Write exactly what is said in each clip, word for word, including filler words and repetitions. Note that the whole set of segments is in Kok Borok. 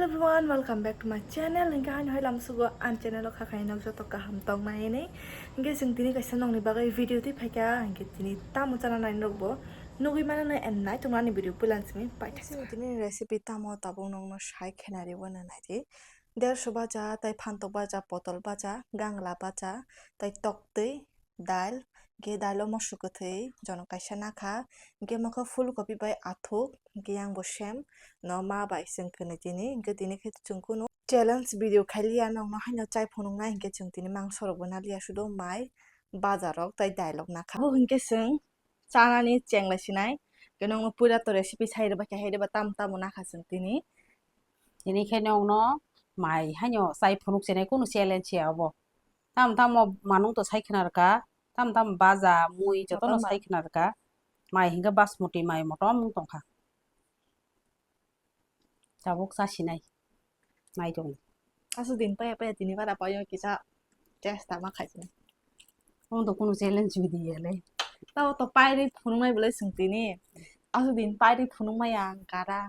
Hello everyone, welcome back to my channel. Hingke haino hai lamsugo an channel o kha khainok joto kaham tong nai hinwi. Hingke chwng tini kaisa nokni bagwi video twi phaikha, hingke tini tamo chana nai nokbo nugwi mano no and nai tongmani video puila simi paitha. Chwng tini recipe tamo tabuk nokno sai khenari wana naidi. Derso baja, tai phantok baja, potol baja, gangla baja, tai toktwi, dal, hingke dal o moso kwthwi jono kaisa nakha, hingke mokho phul kopi bai athuk, hingke yang bo sem no ma bai chwng kwnwi tini, hingke tini khe chwng kunu challenge video khailiya nokno haino chai phunuknai, hingke chwng tini mangso rok bo naliya sudo mai bajar rok tai dal rok nakha. Abo hingke chwng chanani chenglai sinai, hingke nokno puila to recipe sai rwbaikha, hai rwba tamo tamo nakha chwng tini. Tini khe nokno mai haino chai phunuk chenai kunu challenge ya obo. Tamo tamo manung to sai khna rwkha, tamo tamo baja, mui jotono motom sai khna rwkha. Mai hingke basmati mai motom wng tongkha. Tabuk chasinai mai tong. Aswk din paya paya tini bara payo kisa test tama khaisini. Omo to kunu challenge video le. Tao to pairi phunuknai belai chwng tini. Aswk din pairi phunukmaya ang kara.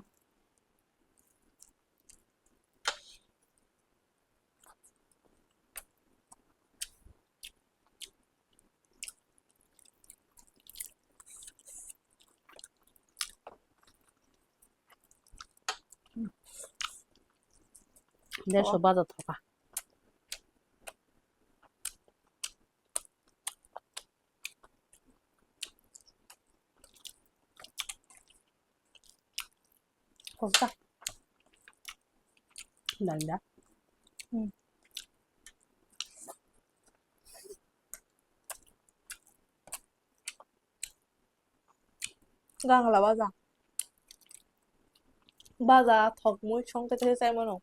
Derso baja thoka. Kok ta. Dal da. Hmm. Gangla baja. Baja thok mui song khe chai mano.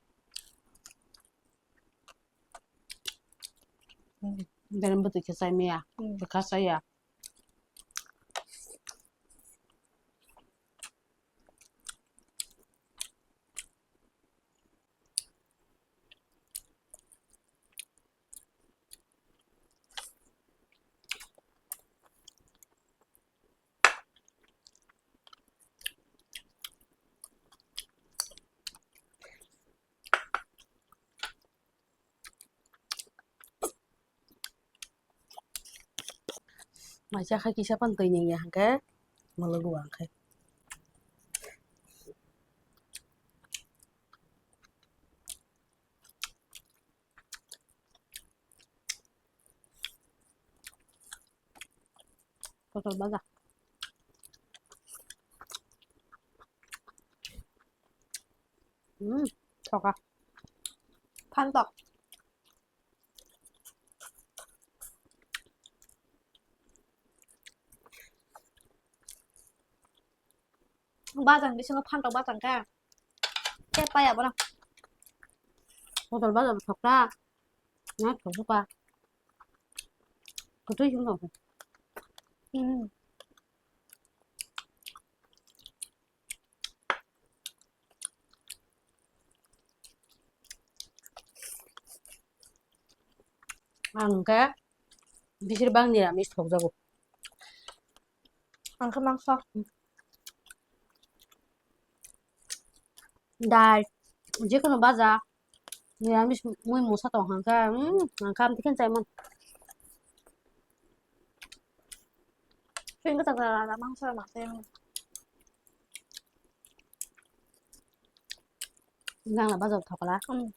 Berem bwtwi khe chai maya. Hmm. Bwkha chaya. Mai cha kha kisa pan twi ning ya hwnkhe mwlwgo ang khe. Potol baja. Hmm, thoka. Phantok. Bajang bisingo phantok bajang khe. Khe paya bono. Potol baja bo thokta. Na thoksuka. Kutui sung thok. Hmm. Ang khe bisir bang niramis thokjago. Ang khe mangsa. Dal, jikunu baja, niramis mui musa tong hang khe, hmm, ang khe amtwi khe chaimon. Swing kwchak kwchak rana mangsa rok mangsa yang. Nang na baja thokla. Hmm.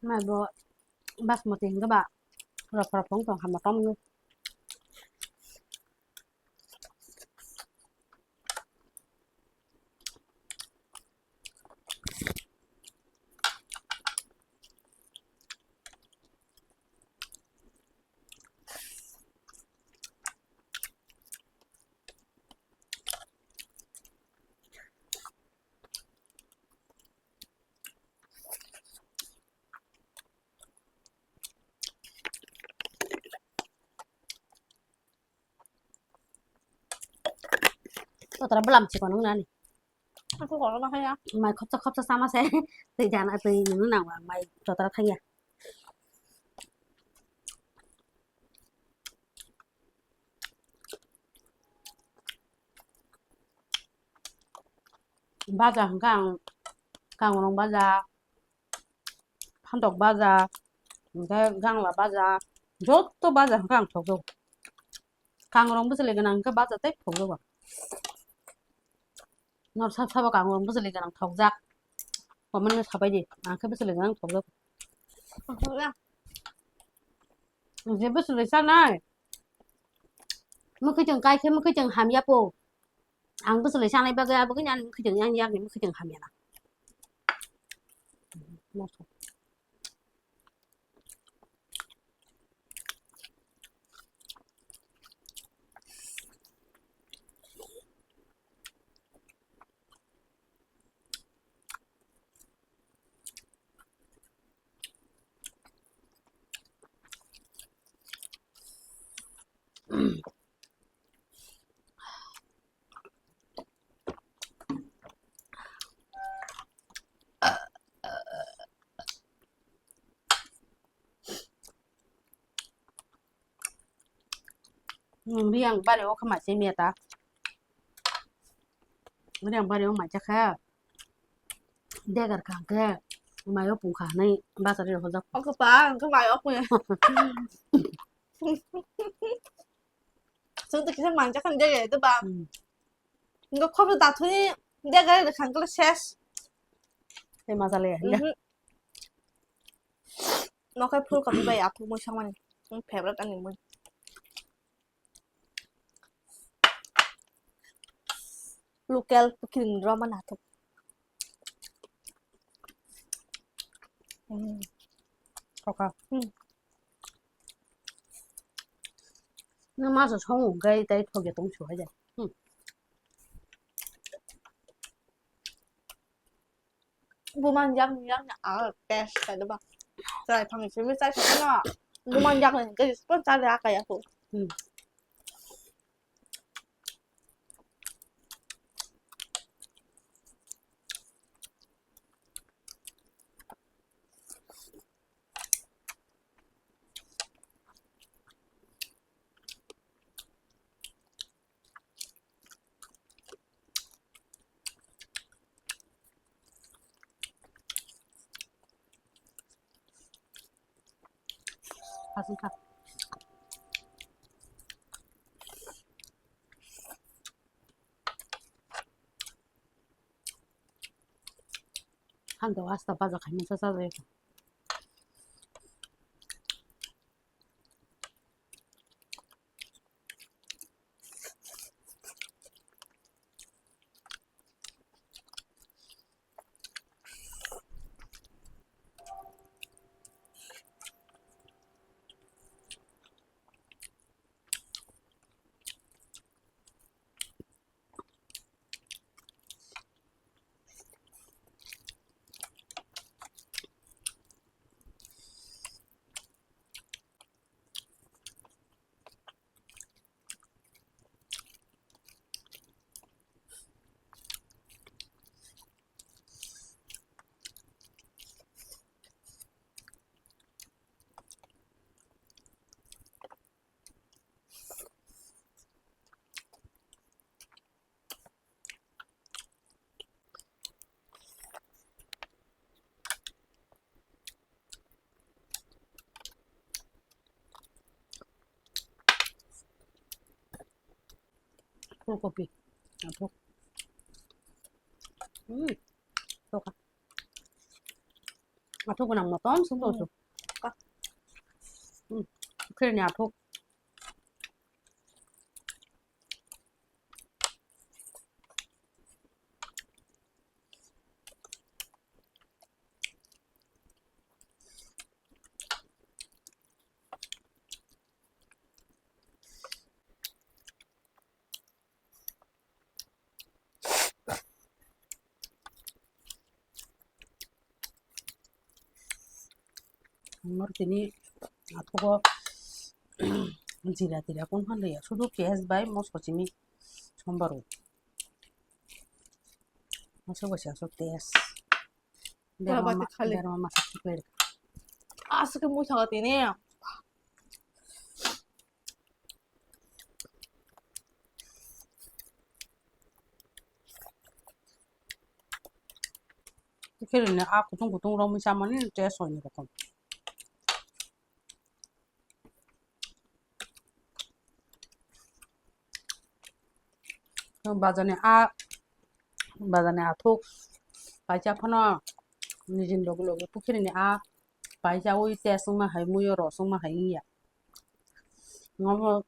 Mai bo basmati hingke ba ropho ropho wng tong kha motom wngwi. Kotora bwlam chikon wng nani. Aku kotor ma kaya. Mai khopsa khopsa sama se. Twi jana twi nung nang ba mai kotora thangya. Baja hwnkhe ang kangrong baja, phantok baja, hwnkhe gangla baja, joto baja hwnkhe ang thokjago. Kangrong bwchwlwi gwnang hwnkhe baja tei thokjago. Nor sab sabo kangrong bwchwlwi gwnang thokjak. Comment no sabai di, ang khe bwchwlwi gwnang thokjak. Je bwchwlwi sanai. Mwkhwtwng kai khe mwkhwtwng hamya po. Ang bwchwlwi sanai bagwi abo khe ani mwkhwtwng yang yakni mwkhwtwng hamya na. Biyang bari o khe mai se meta. Biyang bari o mai se khe. Degar kha khe. Mai o pung kha nai basa ri hojak. O khe pa, ang khe mai o pung. Sung to kisa manja khan dege to ba. Hmm. Ngo khobor da thuni dege de khan kala ses. Te maza le ya. Mhm. Nokai phul kopi bai aphuk mui samani. Ang favorite ani mui. Local kiring roma nathok. Hmm. Khoka. Hmm. Na masa song gai tai thoge tong chu haja. Hmm. Buman jak jak a test ka deba. Chai phang simi chai sa na. Buman jak ni ke spon chai ya ka ya ko. Hmm. Aswk kha. Hando asta baja khaima cha cha jai. Phulkopi. Athuk. Hmm. Toka. Athuk nang motom sung to. Hmm. Khe ni athuk. Ang oro tini athogo jira tira kung phan liya, sudu piyaj bai moso chini sombar o. Moso bai sa so test. Berma ma-, berma masa khiklai rwkha. Aswk khe muisa tini. Khirini a kutung kutung romwi chamani test oini rokom. Bazani a, bazani athuk paisa phano nijini logi logi pukhirini a paisa ui test wngma hai muiyo ros wngma hai wngya. Omo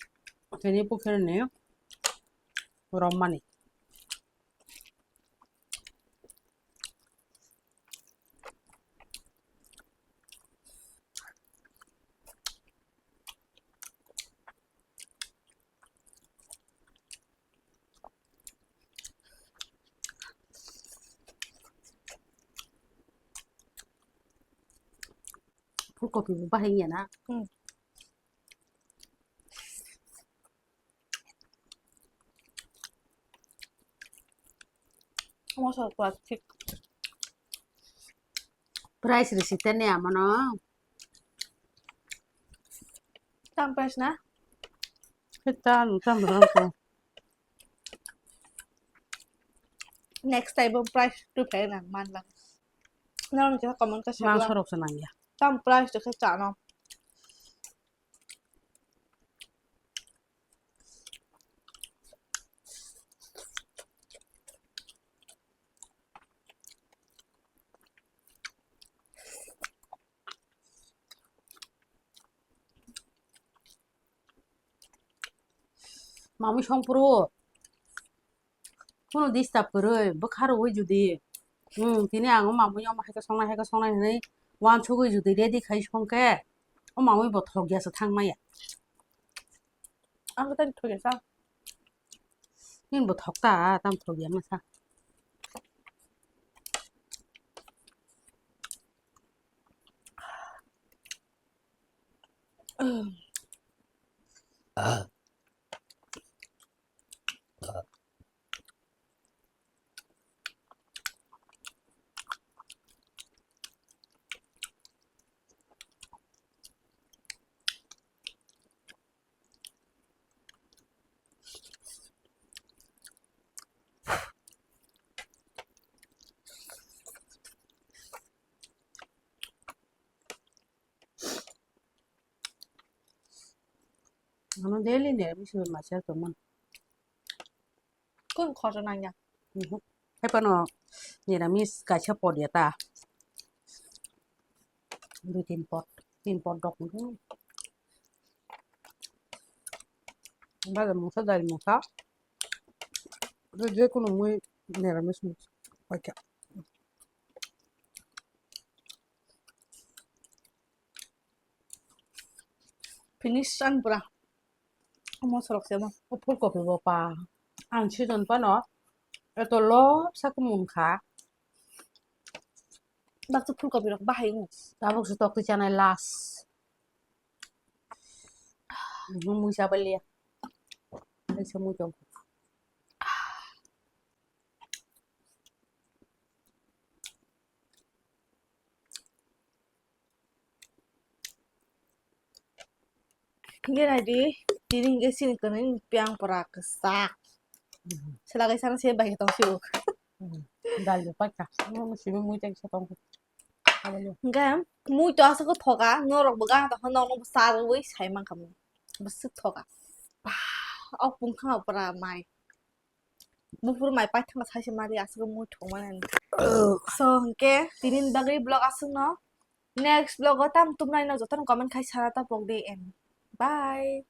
tini pukhirini romani. Phulkopi bo bahai ya na? Hmm. Mosok plastic. Price receipt tene amono. Tam price na? Kita tam tam. Next time price tu phe na man lang. Nang kisa comment ka. Mang share sorok se nang ya. Tam price tu khe chano. Mamwi songphuru kuno disturb kwrwi bwkha rwui judi, hmm, tini ang o mamwi omo hai khe songnai, hai khe songnai hinwi uansugwi judi ready khai songkhe, o mamwi bo thok ya se thang maya. Ang tani thok ya sa. Nini bo thok ta, tam thok ya ma sa. Ano daily niramis bai masa tongmani. Kun khorsa nangya. Mhm. Hai phano niramis kaisa pot ya ta. Dui tin pot, tin pot dok. Mhm. Bazar mungsa, dal mungsa. Je kono mui niramis mungsa. Paikha. Finish an pura. Omo sorok se mo. O phulkopi bo pa. Ang season phano eto lobsa kumung kha. Baksa phulkopi rok bahai wng. Tabuk se tokti chanai last. Mui chabalia. Kaisa mui tong. Hingke naidi, tini hingke chini tongmani piyang pora kwchak. Mhm. Sela kaisa no se bai tong sio. Mhm. Dal bo paikha. Ano simi mui tei sa tong. Aboni. Hingke mui to aswk thoka, norok bo gana tongkha, norok bo sa rwui sai mankha mui. Bwswk thoka. Bah, o pungkha pora mai. Buphuru mai paithakma saise mari aswk mui thwngmani. So, hwnkhe tini bagwi vlog aswkno. Next vlog o tam tubunai no jotono comment khai sana ta pok di, and bye.